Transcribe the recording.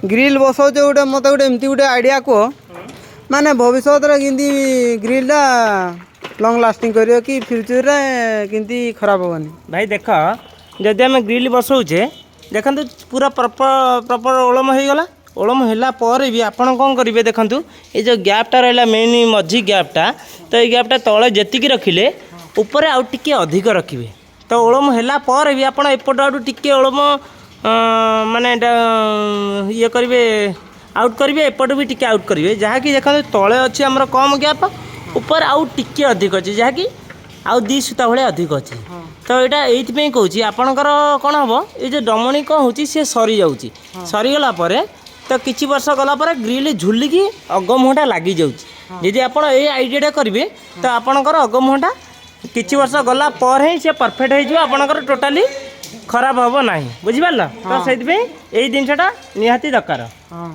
Grill ବସଉଛ ଗୋଟେ, ମୋତେ ଗୋଟେ ଏମିତି ଗୋଟେ ଆଇଡ଼ିଆ କୁହ, ମାନେ ଭବିଷ୍ୟତରେ କେମିତି ଗ୍ରିଲ୍ଟା ଲଙ୍ଗ୍ ଲାଷ୍ଟିଂ କରିବ କି ଫ୍ୟୁଚର୍ରେ କେମିତି ଖରାପ ହେବନି? ଭାଇ ଦେଖ, ଯଦି ଆମେ ଗ୍ରିଲ୍ ବସଉଛେ, ଦେଖନ୍ତୁ, ପୁରା ପ୍ରପର୍ ଓଳମ ହେଇଗଲା। ଓଳମ ହେଲା ପରେ ବି ଆପଣ କ'ଣ କରିବେ? ଦେଖନ୍ତୁ, ଏଇ ଯେଉଁ ଗ୍ୟାପ୍ଟା ରହିଲା, ମେନ୍ ମଝି ଗ୍ୟାପ୍ଟା, ତ ଏଇ ଗ୍ୟାପ୍ଟା ତଳେ ଯେତିକି ରଖିଲେ ଉପରେ ଆଉ ଟିକେ ଅଧିକ ରଖିବେ। ତ ଓଳମ ହେଲା ପରେ ବି ଆପଣ ଏପଟ ଆଡ଼ୁ ଟିକେ ଓଳମ ମାନେ ଇଏ କରିବେ, ଆଉଟ୍ କରିବେ, ଏପଟୁ ବି ଟିକେ ଆଉଟ୍ କରିବେ। ଯାହାକି ଦେଖନ୍ତୁ, ତଳେ ଅଛି ଆମର କମ୍ ଗ୍ୟାପ୍, ଉପରେ ଆଉ ଟିକେ ଅଧିକ ଅଛି, ଯାହାକି ଆଉ 2 ସୂତା ଭଳିଆ ଅଧିକ ଅଛି। ତ ଏଇଟା ଏଇଥିପାଇଁ କହୁଛି, ଆପଣଙ୍କର କ'ଣ ହେବ, ଏଇ ଯେଉଁ ଡମଣି କ'ଣ ହେଉଛି, ସେ ସରିଯାଉଛି। ସରିଗଲା ପରେ ତ କିଛି ବର୍ଷ ଗଲା ପରେ ଗ୍ରିଲ୍ ଝୁଲିକି ଅଗ ମୁହଁଟା ଲାଗିଯାଉଛି। ଯଦି ଆପଣ ଏଇ ଆଇଡ଼ିଆଟା କରିବେ, ତ ଆପଣଙ୍କର ଅଗ ମୁହଁଟା କିଛି ବର୍ଷ ଗଲା ପରେ ହିଁ ସେ ପରଫେକ୍ଟ ହେଇଯିବ, ଆପଣଙ୍କର ଟୋଟାଲି ଖରାପ ହେବ ନାହିଁ। ବୁଝିପାରିଲ ତ? ସେଇଥିପାଇଁ ଏଇ ଜିନିଷଟା ନିହାତି ଦରକାର। ହଁ।